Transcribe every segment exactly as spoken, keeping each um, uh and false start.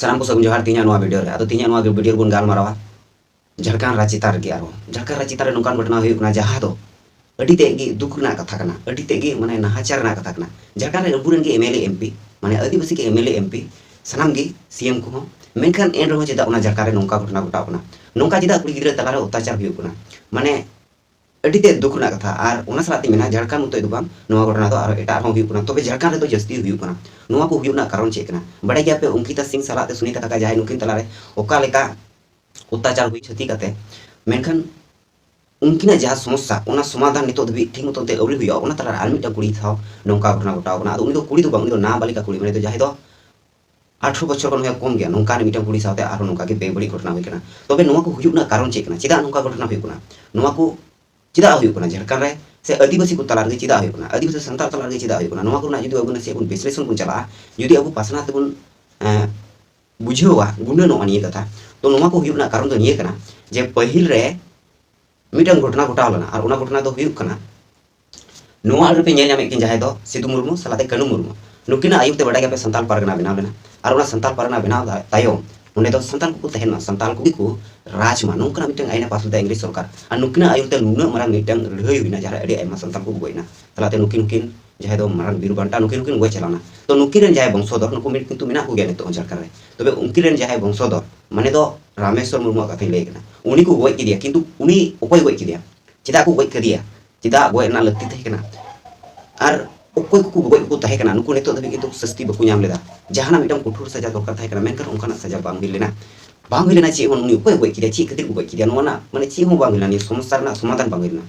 ᱥᱟᱱᱟᱢ ᱠᱚ ᱥᱟᱹᱜᱩᱱ ᱡᱚᱦᱟᱨ ᱛᱮᱦᱮᱧᱟᱜ ᱱᱚᱣᱟ ᱵᱷᱤᱰᱤᱭᱳ ᱨᱮ᱾ ᱟᱫᱚ ᱛᱮᱦᱮᱧᱟᱜ ᱱᱚᱣᱟ ᱵᱷᱤᱰᱤᱭᱳ ᱨᱮᱵᱚᱱ ᱜᱟᱞᱢᱟᱨᱟᱣᱟ ᱡᱷᱟᱲᱠᱷᱚᱸᱰ ᱨᱟᱡᱽ ᱪᱮᱛᱟᱱ ᱨᱮᱜᱮ᱾ ᱟᱨᱦᱚᱸ ᱡᱷᱟᱲᱠᱷᱚᱸᱰ ᱨᱟᱡᱽ ᱪᱮᱛᱟᱱ ᱨᱮ ᱱᱚᱝᱠᱟᱱ ᱜᱷᱚᱴᱚᱱᱟ ᱦᱩᱭᱩᱜ ᱠᱟᱱᱟ, ᱡᱟᱦᱟᱸ ᱫᱚ ᱟᱹᱰᱤ ᱛᱮᱫ ᱜᱮ ᱫᱩᱠ ᱨᱮᱱᱟᱜ ᱠᱟᱛᱷᱟ ᱠᱟᱱᱟ, ᱟᱹᱰᱤ ᱛᱮᱫ ᱜᱮ ᱢᱟᱱᱮ ᱱᱟᱦᱟᱪᱟᱨ ᱨᱮᱱᱟᱜ ᱠᱟᱛᱷᱟ ᱠᱟᱱᱟ᱾ ᱡᱷᱟᱲᱠᱷᱚᱸᱰ ᱨᱮ ᱟᱵᱚᱨᱮᱱ ᱜᱮ M L A, M P, ᱢᱟᱱᱮ ᱟᱹᱫᱤᱵᱟᱹᱥᱤ ᱜᱮ M L A, M P, ᱥᱟᱱᱟᱢ ᱜᱮ ᱥᱤ ᱮᱢ ᱠᱚᱦᱚᱸ᱾ ᱢᱮᱱᱠᱷᱟᱱ ᱮᱱ ᱨᱮᱦᱚᱸ ᱪᱮᱫᱟᱜ ᱚᱱᱟ ᱡᱷᱟᱲᱠᱷᱚᱸᱰ ᱨᱮ ᱱᱚᱝᱠᱟ ᱜᱷᱚᱴᱚᱱᱟ ᱜᱷᱚᱴᱟᱣ ᱠᱟᱱᱟ? ᱱᱚᱝᱠᱟ ᱪᱮᱫᱟᱜ ᱠᱩᱲᱤ ᱜᱤᱫᱽᱨᱟᱹ ᱛᱟᱞᱟᱨᱮ ᱚᱛᱛᱟᱪᱟᱨ ᱦᱩᱭᱩᱜ ᱠᱟᱱᱟ? ᱢᱟᱱᱮ ᱟᱹᱰᱤ ᱛᱮᱫ ᱫᱩᱠ ᱨᱮᱱᱟᱜ ᱠᱟᱛᱷᱟ᱾ ᱟᱨ ᱚᱱᱟ ᱥᱟᱞᱟᱜ ᱛᱮᱧ ᱢᱮᱱᱟ, ᱡᱷᱟᱲᱠᱷᱚᱸᱰ ᱢᱚᱛᱚᱡ ᱫᱚ ᱵᱟᱝ, ᱱᱚᱣᱟ ᱜᱷᱚᱴᱚᱱᱟ ᱫᱚ ᱟᱨᱚ ᱮᱴᱟᱜ ᱨᱮᱦᱚᱸ ᱦᱩᱭᱩᱜ ᱠᱟᱱᱟ᱾ ᱛᱚᱵᱮ ᱡᱷᱟᱲᱠᱷᱚᱸᱰ ᱨᱮᱫᱚ ᱡᱟᱹᱥᱛᱤ ᱦᱩᱭᱩᱜ ᱠᱟᱱᱟ᱾ ᱱᱚᱣᱟ ᱠᱚ ᱦᱩᱭᱩᱜ ᱨᱮᱱᱟᱜ ᱠᱟᱨᱚᱱ ᱪᱮᱫ ᱠᱟᱱᱟ? ᱵᱟᱲᱟᱭ ᱜᱮᱭᱟᱯᱮ, ᱚᱝᱠᱤᱛᱟ ᱥᱤᱝ ᱥᱟᱞᱟᱜ ᱛᱮ ᱥᱩᱱᱤᱛᱟ ᱠᱟᱠᱟ ᱡᱟᱦᱟᱸᱭ, ᱱᱩᱠᱤᱱ ᱛᱟᱞᱟᱨᱮ ᱚᱠᱟ ᱞᱮᱠᱟ ᱚᱛᱛᱟᱪᱟᱨ ᱦᱩᱭ ᱠᱷᱟᱹᱛᱤᱨ ᱠᱟᱛᱮ, ᱢᱮᱱᱠᱷᱟᱱ ᱩᱱᱠᱤᱱᱟᱜ ᱡᱟᱦᱟᱸ ᱥᱚᱢᱚᱥᱥᱟ, ᱚᱱᱟ ᱥᱚᱢᱟᱫᱷᱟᱱ ᱱᱤᱛᱚᱜ ᱫᱷᱟᱹᱵᱤᱡ ᱴᱷᱤᱠ ᱢᱚᱛᱚᱱ ᱛᱮ ᱟᱹᱣᱨᱤ ᱦᱩᱭᱩᱜᱼᱟ᱾ ᱚᱱᱟ ᱛᱟᱞᱟᱨᱮ ᱟᱨ ᱢᱤᱫᱴᱟᱝ ᱠᱩᱲᱤ ᱥᱟᱶ ᱱᱚᱝᱠᱟ ᱜᱷᱚᱴᱚᱱᱟ ᱜᱷᱚᱴᱟᱣ ᱠᱟᱱᱟ᱾ ᱟᱫᱚ ᱩᱱᱤ ᱫᱚ ᱠᱩᱲᱤ ᱫᱚ ᱵᱟᱝ, ᱩᱱᱤ ᱫᱚ ᱱᱟᱵᱟᱞᱤᱠᱟ ᱠᱩᱲᱤ, ᱢᱟᱱᱮ ᱫᱚ ᱡᱟᱦᱟᱸᱭ ᱫᱚ ᱟᱴᱷᱨᱚ ᱵᱚᱪᱷᱚᱨ ᱠᱷᱚᱱ ᱦᱚᱸ ᱠᱚᱢ ᱜᱮᱭᱟ, ᱱᱚᱝᱠᱟᱱ ᱢᱤᱫᱴᱟᱝ ᱠᱩᱲᱤ ᱥᱟᱶᱛᱮ ᱟᱨᱦᱚᱸ ᱱᱚᱝᱠᱟ ᱜᱮ ᱵᱮᱵᱟᱹᱲᱤᱡ ᱜᱷᱚᱴᱚᱱᱟ ᱦᱩᱭ ᱠᱟᱱᱟ᱾ ᱛᱚᱵᱮ ᱱᱚᱣᱟ ᱠᱚ ᱦᱩᱭᱩᱜ ᱨᱮᱱᱟᱜ ᱠᱟᱨᱚᱱ ᱪᱮᱫ ᱠᱟᱱᱟ? ᱪᱮᱫᱟᱜ ᱱᱚᱝᱠᱟ ᱜᱷᱚᱴᱚᱱᱟ ᱦᱩᱭᱩᱜ ᱠᱟᱱᱟ? ᱱᱚᱣᱟ ᱠᱚ ᱪᱮᱫᱟᱜ ᱦᱩᱭᱩᱜ ᱠᱟᱱᱟ ᱡᱷᱟᱲᱠᱷᱚᱸᱰ ᱨᱮ, ᱥᱮ ᱟᱹᱫᱤᱵᱟᱹᱥᱤ ᱠᱚ ᱛᱟᱞᱟ ᱨᱮᱜᱮ ᱪᱮᱫᱟᱜ ᱦᱩᱭᱩᱜ ᱠᱟᱱᱟ? ᱟᱹᱫᱤᱵᱟᱹᱥᱤ ᱥᱟᱱᱛᱟᱲ ᱛᱟᱞᱟ ᱨᱮᱜᱮ ᱪᱮᱫᱟᱜ ᱦᱩᱭᱩᱜ ᱠᱟᱱᱟ? ᱱᱚᱣᱟ ᱠᱚᱨᱮᱱᱟᱜ ᱡᱩᱫᱤ ᱟᱵᱚ ᱱᱟᱥᱮᱭᱟᱜ ᱵᱚᱱ ᱵᱤᱥᱞᱮᱥᱚᱱ ᱵᱚᱱ ᱪᱟᱞᱟᱜᱼᱟ, ᱡᱩᱫᱤ ᱟᱵᱚ ᱯᱟᱥᱱᱟᱣ ᱛᱮᱵᱚᱱ, ᱮᱸ, ᱵᱩᱡᱷᱟᱹᱣᱟ, ᱜᱩᱱᱟᱹᱱᱚᱜᱼᱟ ᱱᱤᱭᱟᱹ ᱠᱟᱛᱷᱟ, ᱛᱚ ᱱᱚᱣᱟ ᱠᱚ ᱦᱩᱭᱩᱜ ᱨᱮᱱᱟᱜ ᱠᱟᱨᱚᱱ ᱫᱚ ᱱᱤᱭᱟᱹ ᱠᱟᱱᱟ ᱡᱮ ᱯᱟᱹᱦᱤᱞ ᱨᱮ ᱢᱤᱫᱴᱟᱝ ᱜᱷᱚᱴᱚᱱᱟ ᱜᱷᱚᱴᱟᱣ ᱞᱮᱱᱟ, ᱟᱨ ᱚᱱᱟ ᱜᱷᱚᱴᱚᱱᱟ ᱫᱚ ᱦᱩᱭᱩᱜ ᱠᱟᱱᱟ, ᱱᱚᱣᱟ ᱟᱹᱰᱤ ᱯᱮ ᱧᱮᱞ ᱧᱟᱢᱮᱫ ᱠᱤᱱ, ᱡᱟᱦᱟᱸᱭ ᱫᱚ ᱥᱤᱫᱩ ᱢᱩᱨᱢᱩ ᱥᱟᱞᱟᱛᱮ ᱠᱟᱹᱱᱩ ᱢᱩᱨᱢᱩ, ᱱᱩᱠᱤᱱᱟᱜ ᱟᱹᱭᱩᱨ ᱛᱮ ᱵᱟᱰᱟᱭ ᱜᱮᱭᱟᱯᱮ ᱥᱟᱱᱛᱟᱞ ᱯᱟᱨᱜᱟᱱᱟ ᱵᱮᱱᱟᱣ ᱞᱮᱱᱟ᱾ ᱟᱨ ᱚᱱᱟ ᱥᱟᱱᱛᱟᱞ ᱯᱟᱨᱜᱟᱱᱟ ᱵᱮᱱᱟᱣ ᱛᱟ-, ᱛᱟᱭᱚᱢ ᱚᱸᱰᱮ ᱫᱚ ᱥᱟᱱᱛᱟᱞ ᱠᱚᱠᱚ ᱛᱟᱦᱮᱱ ᱢᱟ, ᱥᱟᱱᱛᱟᱞ ᱠᱚᱜᱮ ᱠᱚ ᱨᱟᱡᱽ ᱢᱟ, ᱱᱚᱝᱠᱟᱱᱟᱜ ᱢᱤᱫᱴᱟᱝ ᱟᱭᱤᱱ ᱮ ᱯᱟᱥ ᱞᱮᱫᱟ ᱤᱝᱨᱮᱡᱽ ᱥᱚᱨᱠᱟᱨ᱾ ᱟᱨ ᱱᱩᱠᱤᱱᱟᱜ ᱟᱹᱭᱩᱨ ᱛᱮ ᱱᱩᱱᱟᱹᱜ ᱢᱟᱨᱟᱝ ᱢᱤᱫᱴᱟᱝ ᱞᱟᱹᱲᱦᱟᱹᱭ ᱦᱩᱭᱱᱟ, ᱡᱟᱦᱟᱸ ᱨᱮ ᱟᱹᱰᱤ ᱟᱭᱢᱟ ᱥᱟᱱᱛᱟᱞ ᱠᱚ ᱜᱚᱡ ᱮᱱᱟ᱾ ᱛᱟᱞᱟᱛᱮ ᱱᱩᱠᱤᱱ, ᱱᱩᱠᱤᱱ ᱡᱟᱦᱟᱸᱭ ᱫᱚ ᱢᱟᱨᱟᱝ ᱵᱤᱨ ᱵᱟᱱᱴᱟ, ᱱᱩᱠᱤᱱ ᱦᱚᱸᱠᱤᱱ ᱜᱚᱡ ᱪᱟᱞᱟᱣ ᱮᱱᱟ᱾ ᱛᱚ ᱱᱩᱠᱤᱱ ᱨᱮᱱ ᱡᱟᱦᱟᱸᱭ ᱵᱚᱝᱥᱚᱫᱷᱚᱨ, ᱱᱩᱠᱩ ᱢᱤᱫ ᱠᱤᱱᱛᱩ ᱢᱮᱱᱟᱜ ᱠᱚᱜᱮᱭᱟ ᱱᱤᱛᱚᱜ ᱦᱚᱸ ᱡᱷᱟᱲᱠᱷᱚᱸᱰ ᱨᱮ᱾ ᱛᱚᱵᱮ ᱩᱱᱠᱤᱱ ᱨᱮᱱ ᱡᱟᱦᱟᱸᱭ ᱵᱚᱝᱥᱚᱫᱷᱚᱨ, ᱢᱟᱱᱮ ᱫᱚ ᱨᱟᱢᱮᱥᱣᱚᱨ ᱢᱩᱨᱢᱩᱣᱟᱜ ᱠᱟᱛᱷᱟᱧ ᱞᱟᱹᱭ ᱠᱟᱱᱟ, ᱩᱱᱤ ᱠᱚ ᱜᱚᱡ ᱠᱮᱫᱮᱭᱟ, ᱠᱤᱱᱛᱩ ᱩᱱᱤ ᱚᱠᱚᱭ ᱜᱚᱡ ᱠᱮᱫᱮᱭᱟ? ᱪᱮᱫᱟᱜ ᱠᱚ ᱜᱚᱡ ᱠᱟᱫᱮᱭᱟ? ᱪᱮᱫᱟᱜ ᱜᱚᱡ ᱨᱮᱱᱟᱜ ᱞᱟᱹᱠᱛᱤ ᱛᱟᱦᱮᱸ ᱠᱟᱱᱟ? ᱟᱨ ᱚᱠᱚᱭ ᱠᱚᱠᱚ ᱜᱚᱡ ᱠᱚ ᱛᱟᱦᱮᱸ ᱠᱟᱱᱟ, ᱱᱩᱠᱩ ᱱᱤᱛᱚᱜ ᱫᱷᱟᱹᱵᱤᱡ ᱠᱤᱱᱛᱩ ᱥᱟᱹᱥᱛᱤ ᱵᱟᱠᱚ ᱧᱟᱢ ᱞᱮᱫᱟ᱾ ᱡᱟᱦᱟᱱᱟᱜ ᱢᱤᱫᱴᱟᱝ ᱠᱚᱴᱷᱳᱨ ᱥᱟᱡᱟ ᱫᱚᱨᱠᱟᱨ ᱛᱟᱦᱮᱸ ᱠᱟᱱᱟ, ᱢᱮᱱᱠᱷᱟᱱ ᱚᱱᱠᱟᱱᱟᱜ ᱥᱟᱡᱟ ᱵᱟᱝ ᱦᱩᱭ ᱞᱮᱱᱟ᱾ ᱵᱟᱝ ᱦᱩᱭ ᱞᱮᱱᱟ ᱪᱮᱫ ᱦᱚᱸ, ᱩᱱᱤ ᱚᱠᱚᱭ ᱜᱚᱡ ᱠᱮᱫᱮᱭᱟ, ᱪᱮᱫ ᱠᱷᱟᱹᱛᱤᱨ ᱠᱚ ᱜᱚᱡ ᱠᱮᱫᱮᱭᱟ, ᱱᱚᱣᱟ ᱨᱮᱱᱟᱜ ᱢᱟᱱᱮ ᱪᱮᱫ ᱦᱚᱸ ᱵᱟᱝ ᱦᱩᱭ ᱞᱮᱱᱟ, ᱱᱤᱭᱟᱹ ᱥᱚᱢᱚᱥᱥᱟ ᱨᱮᱱᱟᱜ ᱥᱚᱢᱟᱫᱷᱟᱱ ᱵᱟᱝ ᱦᱩᱭ ᱞᱮᱱᱟ,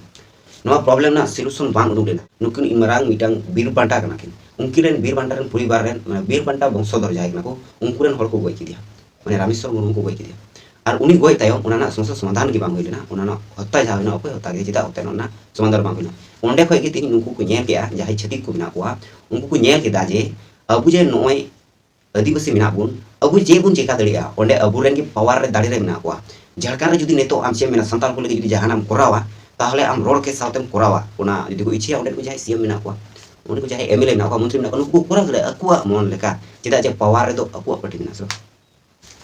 ᱱᱚᱣᱟ ᱯᱨᱚᱵᱞᱮᱢ ᱨᱮᱱᱟᱜ ᱥᱚᱞᱩᱥᱚᱱ ᱵᱟᱝ ᱩᱰᱩᱠ ᱞᱮᱱᱟ᱾ ᱱᱩᱠᱤᱱ ᱢᱟᱨᱟᱝ ᱢᱤᱫᱴᱟᱝ ᱵᱤᱨ ᱵᱟᱱᱴᱟ ᱠᱟᱱᱟ ᱠᱤᱱ, ᱩᱱᱠᱤᱱ ᱨᱮᱱ ᱵᱤᱨ ᱵᱟᱱᱴᱟ ᱨᱮᱱ ᱯᱚᱨᱤᱵᱟᱨ ᱨᱮᱱ, ᱢᱟᱱᱮ ᱵᱤᱨ ᱵᱟᱱᱴᱟ ᱵᱚᱝᱥᱚᱫᱷᱚᱨ ᱡᱟᱦᱟᱸᱭ ᱠᱟᱱᱟ ᱠᱚ, ᱩᱱᱠᱩ ᱨᱮᱱ ᱦᱚᱲ ᱠᱚ ᱜᱚᱡ ᱠᱮᱫᱮᱭᱟ, ᱢᱟᱱᱮ ᱨᱟᱢᱮᱥᱣᱚᱨ ᱢᱩᱨᱢᱩ ᱠᱚ ᱜᱚᱡ ᱠᱮᱫᱮᱭᱟ᱾ ᱟᱨ ᱩᱱᱤ ᱜᱚᱡ ᱛᱟᱭᱚᱢ ᱚᱱᱟ ᱨᱮᱱᱟᱜ ᱥᱚᱢᱚᱥᱥᱟ ᱥᱚᱢᱟᱫᱷᱟᱱ ᱜᱮ ᱵᱟᱝ ᱦᱩᱭ ᱞᱮᱱᱟ, ᱚᱱᱟ ᱨᱮᱱᱟᱜ ᱦᱚᱛᱛᱟ ᱡᱟᱦᱟᱸ ᱦᱩᱭᱱᱟ, ᱚᱠᱚᱭ ᱦᱚᱛᱛᱟ ᱠᱮᱫᱮᱭᱟ, ᱪᱮᱫᱟᱜ ᱦᱚᱛᱛᱟ ᱨᱮᱱᱟᱜ ᱥᱚᱢᱟᱫᱷᱟᱱ ᱵᱟᱝ ᱦᱩᱭᱱᱟ? ᱚᱸᱰᱮ ᱠᱷᱚᱡ ᱜᱮ ᱛᱮᱦᱮᱧ ᱱᱩᱠᱩ ᱠᱚ ᱧᱮᱞ ᱠᱮᱜᱼᱟ, ᱡᱟᱦᱟᱸᱭ ᱪᱷᱟᱹᱛᱤᱠ ᱠᱚ ᱢᱮᱱᱟᱜ ᱠᱚᱣᱟ, ᱩᱱᱠᱩ ᱠᱚ ᱧᱮᱞ ᱠᱮᱫᱟ ᱡᱮ ᱟᱵᱚ ᱡᱮ ᱱᱚᱜᱼᱚᱭ ᱟᱹᱫᱤᱵᱟᱹᱥᱤ ᱢᱮᱱᱟᱜ ᱵᱚᱱ, ᱟᱵᱚ ᱪᱮᱫ ᱵᱚᱱ ᱪᱮᱠᱟ ᱫᱟᱲᱮᱭᱟᱜᱼᱟ? ᱚᱸᱰᱮ ᱟᱵᱚᱨᱮᱱ ᱜᱮ ᱯᱟᱣᱟᱨ ᱨᱮ, ᱫᱟᱲᱮ ᱨᱮ ᱢᱮᱱᱟᱜ ᱠᱚᱣᱟ᱾ ᱡᱷᱟᱲᱠᱷᱚᱸᱰ ᱨᱮ ᱡᱩᱫᱤ ᱱᱤᱛᱚᱜ ᱟᱢ ᱪᱮᱫ ᱮᱢ ᱢᱮᱱᱟ, ᱥᱟᱱᱛᱟᱲ ᱠᱚ ᱞᱟᱹᱜᱤᱫ ᱡᱩᱫᱤ ᱡᱟᱦᱟᱱᱟᱜ ᱮᱢ ᱠᱚᱨᱟᱣᱟ, ᱛᱟᱦᱚᱞᱮ ᱟᱢ ᱨᱚᱲ ᱠᱮ ᱥᱟᱶᱛᱮᱢ ᱠᱚᱨᱟᱣᱟ᱾ ᱚᱱᱟ ᱡᱩᱫᱤ ᱠᱚ ᱤᱪᱪᱷᱟᱹᱭᱟ, ᱚᱸᱰᱮ ᱠᱚ ᱡᱟᱦᱟᱸᱭ ᱥᱤ ᱮᱢ ᱢᱮᱱᱟᱜ ᱠᱚᱣᱟ, ᱚᱸᱰᱮ ᱠᱚ ᱡᱟᱦᱟᱸᱭ ᱮᱢ ᱮᱞ ᱮ ᱢᱮᱱᱟᱜ ᱠᱚᱣᱟ, ᱢᱚᱱᱛᱨᱤ ᱢᱮᱱᱟᱜ ᱠᱚᱣᱟ, ᱱᱩᱠᱩ ᱠᱚ ᱠᱚᱨᱟᱣ ᱫᱟᱲᱮᱭᱟᱜᱼᱟ ᱟᱠᱚᱣᱟᱜ ᱢᱚᱱ ᱞᱮᱠᱟ᱾ ᱪᱮᱫᱟᱜ ᱡᱮ ᱯᱟᱣᱟᱨ ᱨᱮᱫᱚ ᱟᱠᱚᱣᱟᱜ ᱯᱟᱨᱴᱤ ᱢᱮᱱᱟᱜᱼᱟ, ᱥᱮ ᱵᱟᱝ?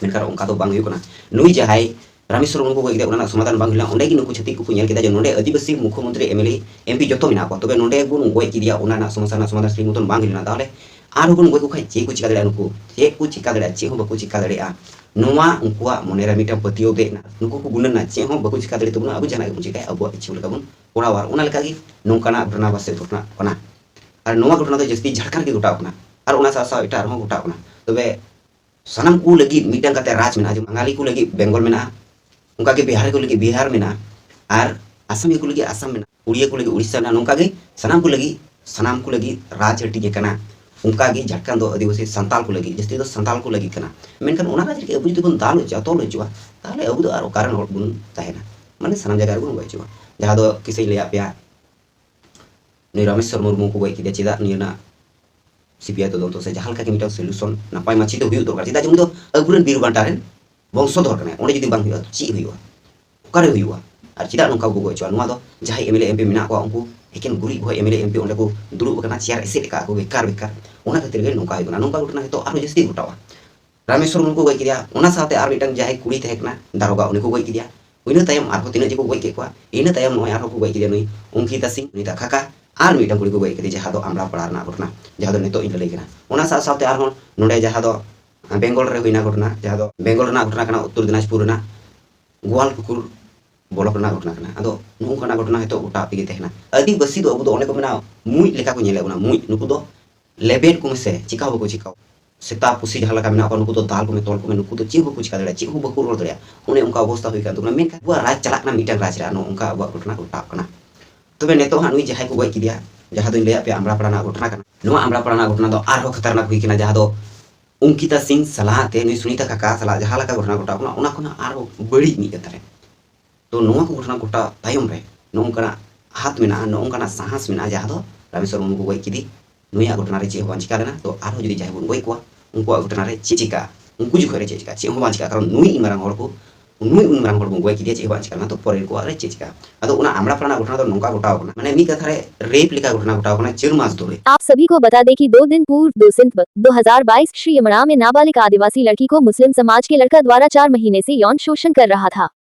ᱢᱮᱱᱠᱷᱟᱱ ᱚᱱᱠᱟ ᱫᱚ ᱵᱟᱝ ᱦᱩᱭᱩᱜ ᱠᱟᱱᱟ᱾ ᱱᱩᱭ ᱡᱟᱦᱟᱸᱭ ᱨᱟᱢᱮᱥᱣᱚᱨ ᱢᱩᱨᱢᱩ ᱠᱚ ᱜᱚᱡ ᱠᱮᱫᱮᱭᱟ, ᱚᱱᱟ ᱨᱮᱱᱟᱜ ᱥᱚᱢᱟᱫᱷᱟᱱ ᱵᱟᱝ ᱦᱩᱭ ᱞᱮᱱᱟ᱾ ᱚᱸᱰᱮ ᱜᱮ ᱱᱩᱠᱩ ᱪᱷᱟᱹᱛᱤᱠ ᱠᱚᱠᱚ ᱧᱮᱞ ᱠᱮᱫᱟ ᱡᱮ ᱱᱚᱸᱰᱮ ᱟᱹᱫᱤᱵᱟᱹᱥᱤ ᱢᱩᱠᱷᱭᱚᱢᱚᱱᱛᱨᱤ, M L A, M P ᱡᱚᱛᱚ ᱢᱮᱱᱟᱜ ᱠᱚᱣᱟ, ᱛᱚᱵᱮ ᱱᱚᱸᱰᱮ ᱵᱚᱱ ᱜᱚᱡ ᱠᱮᱫᱮᱭᱟ, ᱚᱱᱟ ᱨᱮᱱᱟᱜ ᱥᱚᱢᱚᱥᱥᱟ ᱨᱮᱱᱟᱜ ᱥᱚᱢᱟᱫᱷᱟᱱ ᱥᱨᱤ ᱢᱚᱛᱚᱱ ᱵᱟᱝ ᱦᱩᱭ ᱞᱮᱱᱟ᱾ ᱛᱟᱦᱚᱞᱮ ᱟᱨᱦᱚᱸ ᱵᱚᱱ ᱜᱚᱡ ᱠᱚ ᱠᱷᱟᱡ ᱪᱮᱫ ᱠᱚ ᱪᱤᱠᱟ ᱫᱟᱲᱮᱭᱟᱜᱼᱟ? ᱱᱩᱠᱩ ᱪᱮᱫ ᱠᱚ ᱪᱤᱠᱟ ᱫᱟᱲᱮᱭᱟᱜᱼᱟ? ᱪᱮᱫ ᱦᱚᱸ ᱵᱟᱠᱚ ᱪᱤᱠᱟ ᱫᱟᱲᱮᱭᱟᱜᱼᱟ᱾ ᱱᱚᱣᱟ ᱩᱱᱠᱩᱣᱟᱜ ᱢᱚᱱᱮ ᱨᱮ ᱢᱤᱫᱴᱟᱝ ᱯᱟᱹᱛᱭᱟᱹᱣ ᱫᱮᱡ ᱮᱱᱟ, ᱱᱩᱠᱩ ᱠᱚ ᱜᱩᱱᱟᱹᱱᱟ ᱪᱮᱫ ᱦᱚᱸ ᱵᱟᱠᱚ ᱪᱤᱠᱟ ᱫᱟᱲᱮ ᱛᱟᱵᱚᱱᱟ, ᱟᱵᱚ ᱡᱟᱦᱟᱱᱟᱜ ᱜᱮᱵᱚᱱ ᱪᱤᱠᱟᱹᱭᱟ ᱟᱵᱚᱣᱟᱜ ᱤᱪᱪᱷᱟᱹ ᱞᱮᱠᱟ ᱵᱚᱱ ᱠᱚᱨᱟᱣᱟ᱾ ᱚᱱᱟ ᱞᱮᱠᱟᱜᱮ ᱱᱚᱝᱠᱟᱱᱟᱜ ᱜᱷᱚᱴᱚᱱᱟ ᱯᱟᱥᱮᱡ ᱜᱷᱚᱴᱚᱱᱟᱜ ᱠᱟᱱᱟ᱾ ᱟᱨ ᱱᱚᱣᱟ ᱜᱷᱚᱴᱚᱱᱟ ᱫᱚ ᱡᱟᱹᱥᱛᱤ ᱡᱷᱟᱲᱠᱷᱚᱸᱰ ᱨᱮᱜᱮ ᱜᱷᱚᱴᱟᱣ ᱠᱟᱱᱟ, ᱟᱨ ᱚᱱᱟ ᱥᱟᱶ ᱥᱟᱶ ᱮᱴᱟᱜ ᱨᱮᱦᱚᱸ ᱜᱷᱚᱴᱟᱣ ᱠᱟᱱᱟ᱾ ᱛᱚᱵᱮ ᱥᱟᱱᱟᱢ ᱠᱚ ᱞᱟᱹᱜᱤᱫ ᱢᱤᱫᱴᱟᱝ ᱠᱟᱛᱮ ᱨᱟᱡᱽ ᱢᱮᱱᱟᱜᱼᱟ, ᱡᱮᱢᱚᱱ ᱵᱟᱝᱟᱞᱤ ᱠᱚ ᱞᱟᱹᱜᱤᱫ ᱵᱮᱝᱜᱚᱞ ᱢᱮᱱᱟᱜᱼᱟ, ᱚᱱᱠᱟ ᱜᱮ ᱵᱤᱦᱟᱨᱤ ᱠᱚ ᱞᱟᱹᱜᱤᱫ ᱵᱤᱦᱟᱨ ᱢᱮᱱᱟᱜᱼᱟ, ᱟᱨ ᱟᱥᱟᱢᱤ ᱠᱚ ᱞᱟᱹᱜᱤᱫ ᱟᱥᱟᱢ ᱢᱮᱱᱟᱜᱼᱟ, ᱩᱲᱤᱭᱟ ᱠᱚ ᱞᱟᱹᱜᱤᱫ ᱩᱲᱤᱥᱥᱟ ᱢᱮᱱᱟᱜᱼᱟ᱾ ᱱᱚᱝᱠᱟ ᱜᱮ ᱥᱟᱱᱟᱢ ᱠᱚ ᱞᱟᱹᱜᱤᱫ, ᱥᱟᱱᱟᱢ ᱠᱚ ᱞᱟᱹᱜᱤᱫ ᱨᱟᱡᱽ ᱦᱟᱹᱴᱤᱧ ᱟᱠᱟᱱᱟ᱾ ᱚᱱᱠᱟ ᱜᱮ ᱡᱷᱟᱲᱠᱷᱚᱸᱰ ᱫᱚ ᱟᱹᱫᱤᱵᱟᱹᱥᱤ ᱥᱟᱱᱛᱟᱞ ᱠᱚ ᱞᱟᱹᱜᱤᱫ, ᱡᱟᱹᱥᱛᱤ ᱫᱚ ᱥᱟᱱᱛᱟᱞ ᱠᱚ ᱞᱟᱹᱜᱤᱫ ᱠᱟᱱᱟ᱾ ᱢᱮᱱᱠᱷᱟᱱ ᱚᱱᱟ ᱨᱟᱡᱽ ᱨᱮᱜᱮ ᱟᱵᱚ ᱡᱩᱫᱤ ᱵᱚᱱ ᱫᱟᱞ ᱦᱚᱪᱚᱜᱼᱟ, ᱛᱚᱞ ᱦᱚᱪᱚᱜᱼᱟ, ᱛᱟᱦᱚᱞᱮ ᱟᱵᱚ ᱫᱚ ᱟᱨ ᱚᱠᱟᱨᱮᱱ ᱦᱚᱲ ᱵᱚᱱ ᱛᱟᱦᱮᱱᱟ? ᱢᱟᱱᱮ ᱥᱟᱱᱟᱢ ᱡᱟᱭᱜᱟ ᱨᱮᱵᱚᱱ ᱜᱚᱡ ᱦᱚᱪᱚᱜᱼᱟ᱾ ᱡᱟᱦᱟᱸ ᱫᱚ ᱠᱤᱥᱟᱹᱧ ᱞᱟᱹᱭᱟᱫ ᱯᱮᱭᱟ, ᱱᱩᱭ ᱨᱟᱢᱮᱥᱣᱚᱨ ᱢᱩᱨᱢᱩ ᱠᱚ ᱜᱚᱡ ᱠᱮᱫᱮᱭᱟ, ᱪᱮᱫᱟᱜ ᱱᱤᱭᱟᱹ ᱨᱮᱱᱟᱜ ᱥᱤ ᱵᱤ ᱟᱭ ᱛᱚᱫᱚᱱᱛᱚ ᱥᱮ ᱡᱟᱦᱟᱸ ᱞᱮᱠᱟ ᱜᱮ ᱢᱤᱫᱴᱟᱝ ᱥᱚᱞᱩᱥᱚᱱ ᱱᱟᱯᱟᱭ ᱢᱟᱪᱷᱟ ᱛᱮ ᱦᱩᱭᱩᱜ ᱫᱚᱨᱠᱟᱨ᱾ ᱪᱮᱫᱟᱜ ᱡᱮ ᱩᱱᱤ ᱫᱚ ᱟᱵᱚᱨᱮᱱ ᱵᱤᱨ ᱵᱟᱱᱴᱟ ᱨᱮᱱ ᱵᱚᱝᱥᱚᱫᱷᱚᱨ ᱠᱟᱱᱟᱭ᱾ ᱚᱸᱰᱮ ᱡᱩᱫᱤ ᱵᱟᱝ ᱦᱩᱭᱩᱜᱼᱟ, ᱪᱮᱫ ᱦᱩᱭᱩᱜᱼᱟ? ᱚᱠᱟᱨᱮ ᱦᱩᱭᱩᱜᱼᱟ? ᱟᱨ ᱪᱮᱫᱟᱜ ᱱᱚᱝᱠᱟ ᱠᱚ ᱜᱚᱡ ᱦᱚᱪᱚᱣᱟ? ᱱᱚᱣᱟ ᱫᱚ ᱡᱟᱦᱟᱸᱭ M L A M P ᱢᱮᱱᱟᱜ ᱠᱚᱣᱟ, ᱩᱱᱠᱩ ᱮᱠᱮᱱ ᱜᱩᱨᱤᱡ ᱵᱷᱚᱭ M L A M P ᱚᱸᱰᱮ ᱠᱚ ᱫᱩᱲᱩᱵ ᱟᱠᱟᱱᱟ, ᱪᱮᱭᱟᱨ ᱮᱥᱮᱫ ᱟᱠᱟᱫ ᱠᱚ ᱵᱮᱠᱟᱨ ᱵᱮᱠᱟᱨ᱾ ᱚᱱᱟ ᱠᱷᱟᱹᱛᱤᱨ ᱜᱮ ᱱᱚᱝᱠᱟ ᱦᱩᱭᱩᱜ ᱠᱟᱱᱟ᱾ ᱱᱚᱝᱠᱟ ᱜᱷᱚᱴᱚᱱᱟ ᱱᱤᱛᱚᱜ ᱟᱨᱦᱚᱸ ᱡᱟᱹᱥᱛᱤ ᱜᱷᱚᱴᱟᱣᱟ᱾ ᱨᱟᱢᱮᱥᱣᱚᱨ ᱢᱩᱨᱢᱩ ᱠᱚ ᱜᱚᱡ ᱠᱮᱫᱮᱭᱟ, ᱚᱱᱟ ᱥᱟᱶᱛᱮ ᱟᱨ ᱢᱤᱫᱴᱟᱝ ᱡᱟᱦᱟᱸᱭ ᱠᱩᱲᱤ ᱛᱟᱦᱮᱸ ᱠᱟᱱᱟ ᱫᱟᱨᱚᱜᱟ, ᱩᱱᱤ ᱠᱚ ᱜᱚᱡ ᱠᱮᱫᱮᱭᱟ᱾ ᱤᱱᱟᱹ ᱛᱟᱭᱚᱢ ᱟᱨᱦᱚᱸ ᱛᱤᱱᱟᱹᱜ ᱡᱮ ᱠᱚ ᱜᱚᱡ ᱠᱮᱫ ᱠᱚᱣᱟ, ᱤᱱᱟᱹ ᱛᱟᱭᱚᱢ ᱱᱚᱜᱼᱚᱭ ᱟᱨᱦᱚᱸ ᱠᱚ ᱜᱚᱡ ᱠᱮᱫᱮᱭᱟ ᱱᱩᱭ ᱚᱝᱠᱤᱛᱟ ᱥᱤᱝ, ᱱᱩᱭ ᱫᱟᱠᱷᱟᱠᱟ, ᱟᱨ ᱢᱤᱫᱴᱟᱝ ᱠᱩᱲᱤ ᱠᱚ ᱜᱚᱡ ᱠᱮᱫᱮᱭᱟ, ᱡᱟᱦᱟᱸ ᱫᱚ ᱟᱢᱲᱟ ᱯᱟᱲᱟ ᱨᱮᱱᱟᱜ ᱜᱷᱚᱴᱚᱱᱟ, ᱡᱟᱦᱟᱸ ᱫᱚ ᱱᱤᱛᱚᱜ ᱤᱧ ᱞᱟᱹᱞᱟᱹᱭ ᱠᱟᱱᱟ᱾ ᱚᱱᱟ ᱥᱟᱶ ᱥᱟᱶᱛᱮ ᱟᱨᱦᱚᱸ ᱱᱚᱰᱮ ᱡᱟᱦᱟᱸ ᱫᱚ ᱵᱮᱝᱜᱚᱞ ᱨᱮ ᱦᱩᱭᱱᱟ ᱜᱷᱚᱴᱚᱱᱟ, ᱡᱟᱦᱟᱸ ᱫᱚ ᱵᱮᱝᱜᱚᱞ ᱨᱮᱱᱟᱜ ᱜᱷᱚᱴᱚᱱᱟ ᱠᱟᱱᱟ, ᱩᱛᱛᱚᱨ ᱫᱤᱱᱟᱡᱽᱯᱩᱨ ᱨᱮᱱᱟᱜ ᱜᱳᱣᱟᱞ ᱯᱩᱠᱩᱨ ᱵᱞᱚᱠ ᱨᱮᱱᱟᱜ ᱜᱷᱚᱴᱚᱱᱟ ᱠᱟᱱᱟ᱾ ᱟᱫᱚ ᱱᱚᱜᱼᱚ ᱱᱚᱝᱠᱟᱱᱟᱜ ᱜᱷᱚᱴᱚᱱᱟ ᱦᱚᱭᱛᱳ ᱜᱚᱴᱟ ᱛᱮᱜᱮ ᱛᱟᱦᱮᱱᱟ᱾ ᱟᱹᱫᱤᱵᱟᱹᱥᱤ ᱫᱚ ᱟᱵᱚ ᱫᱚ ᱚᱱᱮ ᱠᱚ ᱢᱮᱱᱟ, ᱢᱩᱡ ᱞᱮᱠᱟ ᱠᱚ ᱧᱮᱞᱮᱫ ᱵᱚᱱᱟ, ᱢᱩᱡ᱾ ᱱᱩᱠᱩ ᱫᱚ ᱞᱮᱵᱮᱫ ᱠᱚᱢᱮ ᱥᱮ ᱪᱤᱠᱟ ᱦᱚᱸ ᱵᱟᱠᱚ ᱪᱤᱠᱟᱣᱟ᱾ ᱥᱮᱛᱟ ᱯᱩᱥᱤ ᱡᱟᱦᱟᱸ ᱞᱮᱠᱟ ᱢᱮᱱᱟᱜ ᱠᱚᱣᱟ, ᱱᱩᱠᱩ ᱫᱚ ᱫᱟᱞ ᱠᱚᱢᱮ, ᱛᱚᱞ ᱠᱚᱢᱮ, ᱱᱩᱠᱩ ᱫᱚ ᱪᱮᱫ ᱦᱚᱸ ᱵᱟᱠᱚ ᱪᱤᱠᱟ ᱫᱟᱲᱮᱭᱟᱜᱼᱟ, ᱪᱮᱫ ᱦᱚᱸ ᱵᱟᱠᱚ ᱨᱚᱲ ᱫᱟᱲᱮᱭᱟᱜᱼᱟ᱾ ᱚᱱᱮ ᱚᱱᱠᱟ ᱚᱵᱚᱥᱛᱟ ᱦᱩᱭ ᱠᱟᱱ ᱛᱟᱵᱚᱱᱟ᱾ ᱢᱮᱱᱠᱷᱟᱱ ᱟᱵᱚᱣᱟᱜ ᱨᱟᱡᱽ ᱪᱟᱞᱟᱜ ᱠᱟᱱᱟ ᱢᱤᱫᱴᱟᱝ ᱨᱟᱡᱽ ᱨᱮ, ᱱᱚᱜᱼᱚ ᱱᱚᱝᱠᱟ ᱟᱵᱚᱣᱟᱜ ᱜᱷᱚᱴᱚᱱᱟ ᱜᱷᱚᱴᱟᱜ ᱠᱟᱱᱟ᱾ ᱛᱚᱵᱮ ᱱᱤᱛᱚᱜ ᱦᱟᱸᱜ ᱱᱩᱭ ᱡᱟᱦᱟᱸᱭ ᱠᱚ ᱜᱚᱡ ᱠᱮᱫᱮᱭᱟ, ᱡᱟᱦᱟᱸ ᱫᱚᱧ ᱞᱟᱹᱭᱟᱫ ᱯᱮᱭᱟ ᱟᱢᱲᱟ ᱯᱟᱲᱟ ᱨᱮᱱᱟᱜ ᱜᱷᱚᱴᱚᱱᱟ ᱠᱟᱱᱟ, ᱱᱚᱣᱟ ᱟᱢᱲᱟ ᱯᱟᱲᱟ ᱨᱮᱱᱟᱜ ᱜᱷᱚᱴᱚᱱᱟ ᱫᱚ ᱟᱨᱦᱚᱸ ᱠᱷᱟᱛᱟᱨᱱᱟᱠ ᱦᱩᱭ ᱠᱟᱱᱟ, ᱡᱟᱦᱟᱸ ᱫᱚ ᱚᱝᱠᱤᱛᱟ ᱥᱤᱝ ᱥᱟᱞᱟᱜ ᱛᱮ ᱱᱩᱭ ᱥᱩᱱᱤᱛᱟ ᱠᱟᱠᱟ ᱥᱟᱞᱟᱜ ᱡᱟᱦᱟᱸ ᱞᱮᱠᱟ ᱜᱷᱚᱴᱚᱱᱟ ᱜᱷᱚᱴᱟᱣ ᱠᱟᱱᱟ, ᱚᱱᱟ ᱠᱷᱚᱱ ᱦᱚᱸ ᱟᱨᱦᱚᱸ ᱵᱟᱹᱲᱤᱡ ᱢᱤᱫ ᱠᱟᱛᱷᱟ ᱨᱮ᱾ ᱛᱚ ᱱᱚᱣᱟ ᱠᱚ ᱜᱷᱚᱴᱚᱱᱟ ᱜᱷᱚᱴᱟᱣ ᱛᱟᱭᱚᱢ ᱨᱮ ᱱᱚᱜᱼᱚ ᱱᱚᱝᱠᱟᱱᱟᱜ ᱦᱟᱛ ᱢᱮᱱᱟᱜᱼᱟ, ᱱᱚᱜᱼᱚ ᱱᱚᱝᱠᱟᱱᱟᱜ ᱥᱟᱦᱟᱥ ᱢᱮᱱᱟᱜᱼᱟ, ᱡᱟᱦᱟᱸ ᱫᱚ ᱨᱟᱢᱮᱥᱣᱚᱨ ᱢᱩᱨᱢᱩ ᱠᱚ ᱜᱚᱡ ᱠᱮᱫᱮ, ᱱᱩᱭᱟᱜ ᱜᱷᱚᱴᱚᱱᱟ ᱨᱮ ᱪᱮᱫ ᱦᱚᱸ ᱵᱟᱝ ᱪᱤᱠᱟ ᱞᱮᱱᱟ᱾ ᱛᱚ ᱟᱨᱦᱚᱸ ᱡᱩᱫᱤ ᱡᱟᱦᱟᱸᱭ ᱵᱚᱱ ᱜᱚᱡ ᱠᱚᱣᱟ, ᱩᱱᱠᱩᱣᱟᱜ ᱜᱷᱚᱴᱚᱱᱟ ᱨᱮ ᱪᱮᱫ ᱪᱤᱠᱟᱹᱜᱼᱟ? ᱩᱱᱠᱩ ᱡᱚᱠᱷᱚᱱ ᱨᱮ ᱪᱮᱫ ᱪᱤᱠᱟᱹᱜᱼᱟ? ᱪᱮᱫ ᱦᱚᱸ ᱵᱟᱝ ᱪᱤᱠᱟᱹᱜᱼᱟ, ᱠᱟᱨᱚᱱ ᱱᱩᱭ ᱤᱧ ᱢᱟᱨᱟᱝ ᱦᱚᱲ ᱠᱚ ᱱᱩᱭ ᱩᱱ ᱢᱟᱨᱟᱝ ᱦᱚᱲ ᱵᱚᱱ ᱜᱚᱡ ᱠᱮᱫᱮᱭᱟ, ᱪᱮᱫ ᱦᱚᱸ ᱵᱟᱝ ᱪᱤᱠᱟ ᱞᱮᱱᱟ, ᱛᱚ ᱯᱚᱨᱮᱨ ᱠᱚᱣᱟᱜ ᱨᱮ ᱪᱮᱫ ᱪᱤᱠᱟ? ᱟᱫᱚ ᱚᱱᱟ ᱟᱢᱲᱟ ᱯᱟᱲᱟ ᱨᱮᱱᱟᱜ ᱜᱷᱚᱴᱚᱱᱟ ᱫᱚ ᱱᱚᱝᱠᱟ ᱜᱷᱚᱴᱟᱣ ᱠᱟᱱᱟ, ᱢᱟᱱᱮ ᱢᱤᱫ ᱠᱟᱛᱷᱟ ᱨᱮ ᱨᱮᱯ ᱞᱮᱠᱟ ᱜᱷᱚᱴᱚᱱᱟ ᱜᱷᱚᱴᱟᱣ ᱠᱟᱱᱟ ᱪᱟᱹᱨ ᱢᱟᱥ ᱫᱷᱚᱨᱮ᱾ आप सभी को बता दें कि दो दिन पूर्व दो सितंबर दो हज़ार बाईस श्री अमड़ा में नाबालिग आदिवासी लड़की को मुस्लिम समाज के लड़का द्वारा चार महीने से यौन शोषण कर रहा था।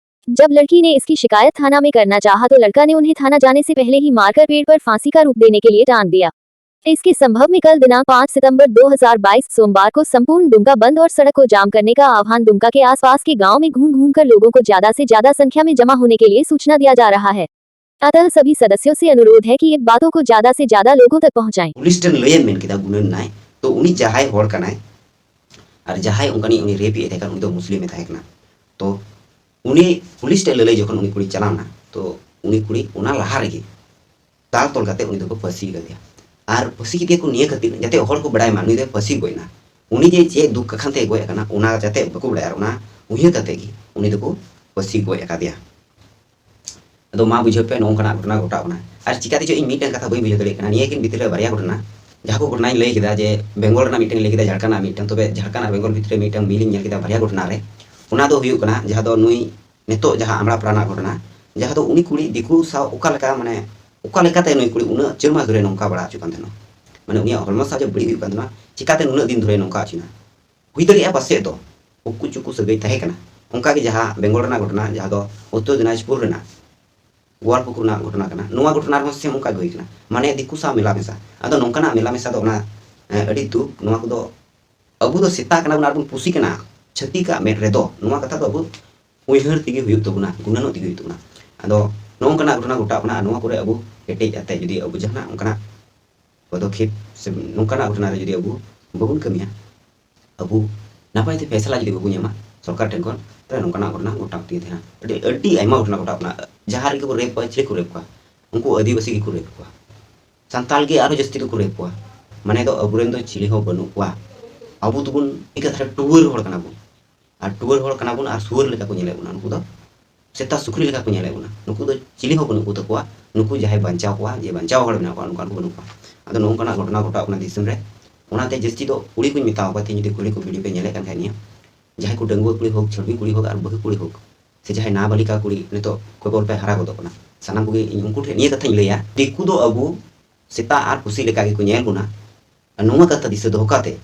जब लड़की ने इसकी शिकायत थाना में करना चाहा तो लड़का ने उन्हें थाना जाने से पहले ही मारकर पेड़ पर फांसी का रूप देने के लिए टांग दिया। इसके संभव में कल दिनांक पाँच सितंबर दो हज़ार बाईस सोमवार को संपूर्ण दुमका बंद और सड़क को जाम करने का आह्वान दुमका के आसपास के गांव में घूम घूम कर लोगों को ज्यादा से ज्यादा संख्या में जमा होने के लिए सूचना दिया जा रहा है। अतः सभी सदस्यों से अनुरोध है कि ये बातों को ज्यादा से ज्यादा लोगों तक पहुंचाएं। पुलिस ᱴᱷᱮᱱ ᱞᱟᱹᱭᱮᱢ ᱢᱮᱱ ᱠᱮᱫᱟ, ᱜᱩᱱᱟᱹᱱ ᱱᱟᱭ, ᱛᱚ ᱩᱱᱤ ᱡᱟᱦᱟᱸᱭ ᱦᱚᱲ ᱠᱟᱱᱟᱭ ᱟᱨ ᱡᱟᱦᱟᱸᱭ ᱚᱱᱠᱟᱱᱤᱡ ᱩᱱᱤ ᱨᱮᱯ ᱮ ᱛᱟᱦᱮᱸ ᱠᱟᱱᱟ, ᱩᱱᱤ ᱫᱚ ᱢᱩᱥᱞᱤᱢ ᱮ ᱛᱟᱦᱮᱸ ᱠᱟᱱᱟ᱾ ᱛᱚ ᱩᱱᱤ ᱯᱩᱞᱤᱥ ᱴᱷᱮᱱ ᱞᱟᱹᱞᱟᱹᱭ ᱡᱚᱠᱷᱚᱱ ᱩᱱᱤ ᱠᱩᱲᱤ ᱪᱟᱞᱟᱣ ᱮᱱᱟ, ᱛᱚ ᱩᱱᱤ ᱠᱩᱲᱤ ᱚᱱᱟ ᱞᱟᱦᱟ ᱨᱮᱜᱮ ᱫᱟᱞ ᱛᱚᱞ ᱠᱟᱛᱮ ᱩᱱᱤ ᱫᱚᱠᱚ ᱯᱷᱟᱹᱥᱤ ᱠᱟᱫᱮᱭᱟ᱾ ᱟᱨ ᱯᱷᱟᱹᱥᱤ ᱠᱮᱫᱮᱭᱟ ᱠᱚ ᱱᱤᱭᱟᱹ ᱠᱷᱟᱹᱛᱤᱨ, ᱡᱟᱛᱮ ᱦᱚᱲ ᱠᱚ ᱵᱟᱲᱟᱭ ᱢᱟ ᱱᱩᱭ ᱫᱚᱭ ᱯᱷᱟᱹᱥᱤ ᱜᱚᱡ ᱮᱱᱟ, ᱩᱱᱤ ᱡᱮ ᱪᱮᱫ ᱫᱩᱠ ᱠᱟᱠᱷᱟᱱ ᱛᱮ ᱜᱚᱡ ᱟᱠᱟᱱᱟ ᱚᱱᱟ ᱡᱟᱛᱮ ᱵᱟᱠᱚ ᱵᱟᱲᱟᱭᱟ, ᱟᱨ ᱚᱱᱟ ᱩᱭᱦᱟᱹᱨ ᱠᱟᱛᱮ ᱜᱮ ᱩᱱᱤ ᱫᱚᱠᱚ ᱯᱷᱟᱹᱥᱤ ᱜᱚᱡ ᱟᱠᱟᱫᱮᱭᱟ᱾ ᱟᱫᱚ ᱢᱟ ᱵᱩᱡᱷᱟᱹᱣ ᱯᱮ, ᱱᱚᱜᱼᱚ ᱱᱚᱝᱠᱟᱱᱟᱜ ᱜᱷᱚᱴᱚᱱᱟ ᱜᱷᱚᱴᱟᱜ ᱠᱟᱱᱟ᱾ ᱟᱨ ᱪᱤᱠᱟᱹᱛᱮ ᱪᱚ ᱤᱧ ᱢᱤᱫᱴᱟᱝ ᱠᱟᱛᱷᱟ ᱵᱟᱹᱧ ᱵᱩᱡᱷᱟᱹᱣ ᱫᱟᱲᱮᱭᱟᱜ ᱠᱟᱱᱟ, ᱱᱤᱭᱟᱹ ᱠᱤᱱ ᱵᱷᱤᱛᱤᱨ ᱨᱮ ᱵᱟᱨᱭᱟ ᱜᱷᱚᱴᱚᱱᱟ, ᱡᱟᱦᱟᱸ ᱠᱚ ᱜᱷᱚᱴᱚᱱᱟᱧ ᱞᱟᱹᱭ ᱠᱮᱫᱟ ᱡᱮ ᱵᱮᱝᱜᱚᱞ ᱨᱮᱱᱟᱜ ᱢᱤᱫᱴᱟᱝ ᱞᱟᱹᱭ ᱠᱮᱫᱟ, ᱡᱷᱟᱲᱠᱷᱚᱸᱰ ᱨᱮᱱᱟᱜ ᱢᱤᱫᱴᱟᱝ, ᱛᱚᱵᱮ ᱡᱷᱟᱲᱠᱷᱚᱸᱰ ᱟᱨ ᱵᱮᱝᱜᱚᱞ ᱵᱷᱤᱛᱨᱤ ᱨᱮ ᱢᱤᱫᱴᱟᱝ ᱢᱤᱞ ᱤᱧ ᱧᱮᱞ ᱠᱮᱫᱟ ᱵᱟᱨᱭᱟ ᱜᱷᱚᱴᱚᱱᱟ ᱨᱮ᱾ ᱚᱱᱟ ᱫᱚ ᱦᱩᱭᱩᱜ ᱠᱟᱱᱟ ᱡᱟᱦᱟᱸ ᱫᱚ ᱱᱩᱭ ᱱᱤᱛᱚᱜ ᱡᱟᱦᱟᱸ ᱟᱢᱲᱟ ᱯᱟᱲᱟ ᱨᱮᱱᱟᱜ ᱜᱷᱚᱴᱚᱱᱟ, ᱡᱟᱦᱟᱸ ᱫᱚ ᱩᱱᱤ ᱠᱩᱲᱤ ᱫᱤᱠᱩ ᱥᱟᱶ ᱚᱠᱟ ᱞᱮᱠᱟ, ᱢᱟᱱᱮ ᱚᱠᱟ ᱞᱮᱠᱟᱛᱮ ᱱᱩᱭ ᱠᱩᱲᱤ ᱩᱱᱟᱹᱜ ᱪᱟᱹᱨ ᱢᱟᱥ ᱫᱷᱚᱨᱮ ᱱᱚᱝᱠᱟ ᱵᱟᱲᱟ ᱦᱚᱪᱚ ᱠᱟᱱ ᱛᱟᱦᱮᱱᱟ, ᱢᱟᱱᱮ ᱩᱱᱤᱭᱟᱜ ᱦᱚᱲᱢᱚ ᱥᱟᱶ ᱡᱮ ᱵᱟᱹᱲᱤᱡ ᱦᱩᱭᱩᱜ ᱠᱟᱱ ᱛᱟᱦᱮᱱᱟ, ᱪᱤᱠᱟᱛᱮ ᱱᱩᱱᱟᱹᱜ ᱫᱤᱱ ᱫᱷᱚᱨᱮ ᱱᱚᱝᱠᱟ ᱦᱚᱪᱚᱭᱮᱱᱟ? ᱦᱩᱭ ᱫᱟᱲᱮᱭᱟᱜᱼᱟ ᱯᱟᱥᱮᱡ ᱫᱚ ᱩᱠᱩ ᱪᱩᱠᱩ ᱥᱟᱹᱜᱟᱹᱭ ᱛᱟᱦᱮᱸ ᱠᱟᱱᱟ, ᱚᱱᱠᱟ ᱜᱮ ᱡᱟᱦᱟᱸ ᱵᱮᱝᱜᱚᱞ ᱨᱮᱱᱟᱜ ᱜᱷᱚᱴᱚᱱᱟ, ᱡᱟᱦᱟᱸ ᱫᱚ ᱩᱛᱛᱚᱨ ᱫᱤᱱᱟᱡᱽᱯᱩᱨ ᱨᱮᱱᱟᱜ ᱜᱳᱣᱟᱞᱯᱩᱠᱩᱨ ᱨᱮᱱᱟᱜ ᱜᱷᱚᱴᱚᱱᱟ ᱠᱟᱱᱟ, ᱱᱚᱣᱟ ᱜᱷᱚᱴᱚᱱᱟ ᱨᱮᱦᱚᱸ ᱥᱮᱢ ᱚᱱᱠᱟ ᱜᱮ ᱦᱩᱭ ᱠᱟᱱᱟ, ᱢᱟᱱᱮ ᱫᱤᱠᱩ ᱥᱟᱶ ᱢᱮᱞᱟ ᱢᱮᱥᱟ᱾ ᱟᱫᱚ ᱱᱚᱝᱠᱟᱱᱟᱜ ᱢᱮᱞᱟ ᱢᱮᱥᱟ ᱫᱚ ᱚᱱᱟ, ᱮ, ᱟᱹᱰᱤ ᱫᱩᱠ, ᱱᱚᱣᱟ ᱠᱚᱫᱚ ᱟᱵᱚ ᱫᱚ ᱥᱮᱛᱟ ᱠᱟᱱᱟ ᱵᱚᱱ ᱟᱨ ᱵᱚᱱ ᱯᱩᱥᱤ ᱠᱟᱱᱟ ᱪᱷᱟᱹᱛᱤᱠᱟᱜ ᱢᱮᱫ ᱨᱮᱫᱚ, ᱱᱚᱣᱟ ᱠᱟᱛᱷᱟ ᱫᱚ ᱟᱵᱚ ᱩᱭᱦᱟᱹᱨ ᱛᱮᱜᱮ ᱦᱩᱭᱩᱜ ᱛᱟᱵᱚᱱᱟ, ᱜᱩᱱᱟᱹᱱᱚᱜ ᱛᱮᱜᱮ ᱦᱩᱭᱩᱜ ᱛᱟᱵᱚᱱᱟ᱾ ᱟᱫᱚ ᱱᱚᱜᱼᱚ ᱱᱚᱝᱠᱟᱱᱟᱜ ᱜᱷᱚᱴᱚᱱᱟ ᱜᱷᱚᱴᱟᱜ ᱠᱟᱱᱟ, ᱟᱨ ᱱᱚᱣᱟ ᱠᱚᱨᱮ ᱟᱵᱚ ᱠᱮᱴᱮᱡ ᱠᱟᱛᱮ ᱡᱩᱫᱤ ᱟᱵᱚ ᱡᱟᱦᱟᱱᱟᱜ ᱚᱱᱠᱟᱱᱟᱜ ᱯᱚᱫᱚᱠᱷᱮᱯ ᱥᱮ ᱱᱚᱝᱠᱟᱱᱟᱜ ᱜᱷᱚᱴᱚᱱᱟ ᱨᱮ ᱡᱩᱫᱤ ᱟᱵᱚ ᱵᱟᱵᱚᱱ ᱠᱟᱹᱢᱤᱭᱟ, ᱟᱵᱚ ᱱᱟᱯᱟᱭ ᱛᱮ ᱯᱷᱮᱥᱞᱟ ᱡᱩᱫᱤ ᱵᱟᱵᱚᱱ ᱧᱟᱢᱟ ᱥᱚᱨᱠᱟᱨ ᱴᱷᱮᱱ ᱠᱷᱚᱱ, ᱛᱟᱦᱞᱮ ᱱᱚᱝᱠᱟᱱᱟᱜ ᱜᱷᱚᱴᱚᱱᱟ ᱜᱷᱚᱴᱟᱣ ᱛᱮᱜᱮ ᱛᱟᱦᱮᱱᱟ᱾ ᱟᱹᱰᱤ, ᱟᱹᱰᱤ ᱟᱭᱢᱟ ᱜᱷᱚᱴᱚᱱᱟ ᱜᱷᱚᱴᱟᱜ ᱠᱟᱱᱟ᱾ ᱡᱟᱦᱟᱸ ᱨᱮᱜᱮ ᱠᱚ ᱨᱮᱯ ᱠᱚᱣᱟ, ᱪᱤᱞᱤ ᱠᱚ ᱨᱮᱯ ᱠᱚᱣᱟ? ᱩᱱᱠᱩ ᱟᱹᱫᱤᱵᱟᱹᱥᱤ ᱜᱮᱠᱚ ᱨᱮᱯ ᱠᱚᱣᱟ᱾ ᱥᱟᱱᱛᱟᱞ ᱜᱮ ᱟᱨᱦᱚᱸ ᱡᱟᱹᱥᱛᱤ ᱫᱚᱠᱚ ᱨᱮᱯ ᱠᱚᱣᱟ᱾ ᱢᱟᱱᱮ ᱫᱚ ᱟᱵᱚᱨᱮᱱ ᱫᱚ ᱪᱤᱞᱤ ᱦᱚᱸ ᱵᱟᱹᱱᱩᱜ ᱠᱚᱣᱟ᱾ ᱟᱵᱚ ᱫᱚᱵᱚᱱ, ᱢᱤᱫ ᱠᱟᱛᱷᱟ ᱨᱮ, ᱴᱩᱣᱟᱹᱨ ᱦᱚᱲ ᱠᱟᱱᱟ ᱵᱚᱱ᱾ ᱟᱨ ᱴᱩᱣᱟᱹᱨ ᱦᱚᱲ ᱠᱟᱱᱟ ᱵᱚᱱ ᱟᱨ ᱥᱩᱣᱟᱹᱨ ᱞᱮᱠᱟ ᱠᱚ ᱧᱮᱞᱮᱫ ᱵᱚᱱᱟ᱾ ᱱᱩᱠᱩ ᱫᱚ ᱥᱮᱛᱟ ᱥᱩᱠᱨᱤ ᱞᱮᱠᱟ ᱠᱚ ᱧᱮᱞᱮᱫ ᱵᱚᱱᱟ᱾ ᱱᱩᱠᱩ ᱫᱚ ᱪᱤᱞᱤ ᱦᱚᱸ ᱵᱟᱹᱱᱩᱜ ᱠᱚ ᱛᱟᱠᱚᱣᱟ᱾ ᱱᱩᱠᱩ ᱡᱟᱦᱟᱸᱭ ᱵᱟᱧᱪᱟᱣ ᱠᱚᱣᱟ, ᱡᱮ ᱵᱟᱧᱪᱟᱣ ᱦᱚᱲ ᱢᱮᱱᱟᱜ ᱠᱚᱣᱟ, ᱱᱚᱝᱠᱟᱱ ᱠᱚ ᱵᱟᱹᱱᱩᱜ ᱠᱚᱣᱟ᱾ ᱟᱫᱚ ᱱᱚᱜᱼᱚ ᱱᱚᱝᱠᱟᱱᱟᱜ ᱜᱷᱚᱴᱚᱱᱟ ᱜᱷᱚᱴᱟᱜ ᱠᱟᱱᱟ ᱫᱤᱥᱚᱢ ᱨᱮ᱾ ᱚᱱᱟᱛᱮ ᱡᱟᱹᱥᱛᱤ ᱫᱚ ᱠᱩᱲᱤ ᱠᱚᱧ ᱢᱮᱛᱟᱣ ᱠᱚᱣᱟ, ᱛᱮᱦᱮᱧ ᱡᱩᱫᱤ ᱠᱩᱲᱤ ᱠᱚ ᱵᱷᱤᱰᱤᱭᱳ ᱯᱮ ᱧᱮᱞᱮᱫ ᱠᱟᱱ ᱠᱷᱟᱡ ᱱᱤᱭᱟᱹ, ᱡᱟᱦᱟᱸᱭ ᱠᱚ ᱰᱟᱺᱜᱩᱣᱟᱹ ᱠᱩᱲᱤ ᱦᱳᱠ, ᱪᱷᱟᱹᱰᱣᱤ ᱠᱩᱲᱤ ᱦᱳᱠ ᱟᱨ ᱵᱟᱹᱦᱩ ᱠᱩᱲᱤ ᱦᱳᱠ, ᱥᱮ ᱡᱟᱦᱟᱸᱭ ᱱᱟᱵᱟᱞᱤᱠᱟ ᱠᱩᱲᱤ ᱱᱤᱛᱚᱜ ᱠᱮᱵᱚᱞ ᱯᱮ ᱦᱟᱨᱟ ᱜᱚᱫᱚᱜ ᱠᱟᱱᱟ, ᱥᱟᱱᱟᱢ ᱠᱚᱜᱮ ᱤᱧ ᱩᱱᱠᱩ ᱴᱷᱮᱱ ᱱᱤᱭᱟᱹ ᱠᱟᱛᱷᱟᱧ ᱞᱟᱹᱭᱟ, ᱫᱤᱠᱩ ᱫᱚ ᱟᱵᱚ ᱥᱮᱛᱟ ᱟᱨ ᱯᱩᱥᱤ ᱞᱮᱠᱟ ᱜᱮᱠᱚ ᱧᱮᱞ ᱵᱚᱱᱟ᱾ ᱟᱨ ᱱᱚᱣᱟ ᱠᱟᱛᱷᱟ ᱫᱤᱥᱟᱹ ᱫᱚᱦᱚ ᱠᱟᱛᱮ,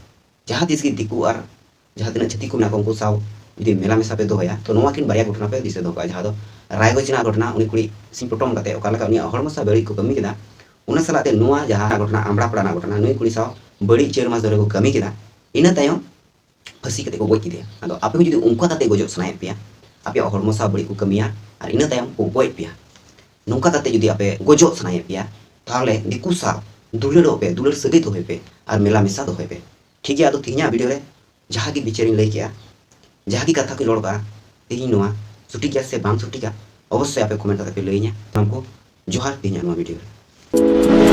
ᱡᱟᱦᱟᱸ ᱛᱤᱥ ᱜᱮ ᱫᱤᱠᱩ ᱟᱨ ᱡᱟᱦᱟᱸ ᱛᱤᱱᱟᱹᱜ ᱪᱷᱟᱹᱛᱤᱠ ᱠᱚ ᱢᱮᱱᱟᱜ ᱠᱚᱣᱟ, ᱩᱱᱠᱩ ᱥᱟᱶ ᱡᱩᱫᱤ ᱢᱮᱞᱟ ᱢᱮᱥᱟ ᱯᱮ ᱫᱚᱦᱚᱭᱟ, ᱛᱚ ᱱᱚᱣᱟ ᱠᱤᱱ ᱵᱟᱨᱭᱟ ᱜᱷᱚᱴᱚᱱᱟ ᱯᱮ ᱫᱤᱥᱟᱹ ᱫᱚᱦᱚ ᱠᱟᱜᱼᱟ, ᱡᱟᱦᱟᱸ ᱫᱚ ᱨᱟᱭᱜᱚᱸᱡᱽ ᱨᱮᱱᱟᱜ ᱜᱷᱚᱴᱚᱱᱟ, ᱩᱱᱤ ᱠᱩᱲᱤ ᱥᱤᱧ ᱯᱚᱴᱚᱢ ᱠᱟᱛᱮ ᱚᱠᱟ ᱞᱮᱠᱟ ᱩᱱᱤᱭᱟᱜ ᱦᱚᱲᱢᱚ ᱥᱟᱶ ᱵᱟᱹᱲᱤᱡ ᱠᱚ ᱠᱟᱹᱢᱤ ᱠᱮᱫᱟ, ᱚᱱᱟ ᱥᱟᱞᱟᱜ ᱛᱮ ᱱᱚᱣᱟ ᱡᱟᱦᱟᱸ ᱜᱷᱚᱴᱚᱱᱟ, ᱟᱢᱲᱟ ᱯᱟᱲᱟ ᱨᱮᱱᱟᱜ ᱜᱷᱚᱴᱚᱱᱟ, ᱱᱩᱭ ᱠᱩᱲᱤ ᱥᱟᱶ ᱵᱟᱹᱲᱤᱡ ᱪᱟᱹᱨ ᱢᱟᱥ ᱫᱷᱚᱨᱮ ᱠᱚ ᱠᱟᱹᱢᱤ ᱠᱮᱫᱟ, ᱤᱱᱟᱹ ᱛᱟᱭᱚᱢ ᱯᱷᱟᱹᱥᱤ ᱠᱟᱛᱮ ᱠᱚ ᱜᱚᱡ ᱠᱮᱫᱮᱭᱟ᱾ ᱟᱫᱚ ᱟᱯᱮ ᱦᱚᱸ ᱡᱩᱫᱤ ᱚᱱᱠᱟ ᱠᱟᱛᱮ ᱜᱚᱡᱚᱜ ᱥᱟᱱᱟᱭᱮᱫ ᱯᱮᱭᱟ, ᱟᱯᱮᱭᱟᱜ ᱦᱚᱲᱢᱚ ᱥᱟᱶ ᱵᱟᱹᱲᱤᱡ ᱠᱚ ᱠᱟᱹᱢᱤᱭᱟ ᱟᱨ ᱤᱱᱟᱹ ᱛᱟᱭᱚᱢ ᱠᱚ ᱜᱚᱡ ᱯᱮᱭᱟ, ᱱᱚᱝᱠᱟ ᱠᱟᱛᱮ ᱡᱩᱫᱤ ᱟᱯᱮ ᱜᱚᱡᱚᱜ ᱥᱟᱱᱟᱭᱮᱫ ᱯᱮᱭᱟ, ᱛᱟᱦᱚᱞᱮ ᱫᱤᱠᱩ ᱥᱟᱶ ᱫᱩᱞᱟᱹᱲᱚᱜ ᱯᱮ, ᱫᱩᱞᱟᱹᱲ ᱥᱟᱹᱜᱟᱹᱭ ᱫᱚᱦᱚᱭ ᱯᱮ ᱟᱨ ᱢᱮᱞᱟ ᱢᱮᱥᱟ ᱫᱚᱦᱚᱭ ᱯᱮ᱾ ᱴᱷᱤᱠ ᱜᱮᱭᱟ, ᱟᱫᱚ ᱛᱮᱦᱮᱧᱟᱜ ᱵᱷᱤᱰᱤᱭᱳ ᱨᱮ ᱡᱟᱦᱟᱸ ᱜᱮ ᱵᱤᱪᱟᱹᱨᱤᱧ ᱞᱟᱹᱭ ᱠᱮᱜᱼᱟ, ᱡᱟᱦᱟᱸ ᱜᱮ ᱠᱟᱛᱷᱟ ᱠᱚᱧ ᱨᱚᱲ ᱠᱟᱜᱼᱟ, ᱛᱮᱦᱮᱧ ᱱᱚᱣᱟ ᱥᱚᱴᱷᱤᱠ ᱜᱮᱭᱟ ᱥᱮ ᱵᱟᱝ ᱥᱚᱴᱷᱤᱠᱟ, ᱚᱵᱚᱥᱥᱳᱭ ᱟᱯᱮ ᱠᱚᱢᱮᱱᱴ ᱠᱟᱛᱮ ᱯᱮ ᱞᱟᱹᱭᱟᱹᱧᱟ᱾ ᱥᱟᱱᱟᱢ ᱠᱚ ᱡᱚᱦᱟᱨ ᱛᱮᱦᱮᱧᱟᱜ ᱱᱚᱣᱟ ᱵᱷᱤᱰᱤᱭᱳ ᱨᱮ᱾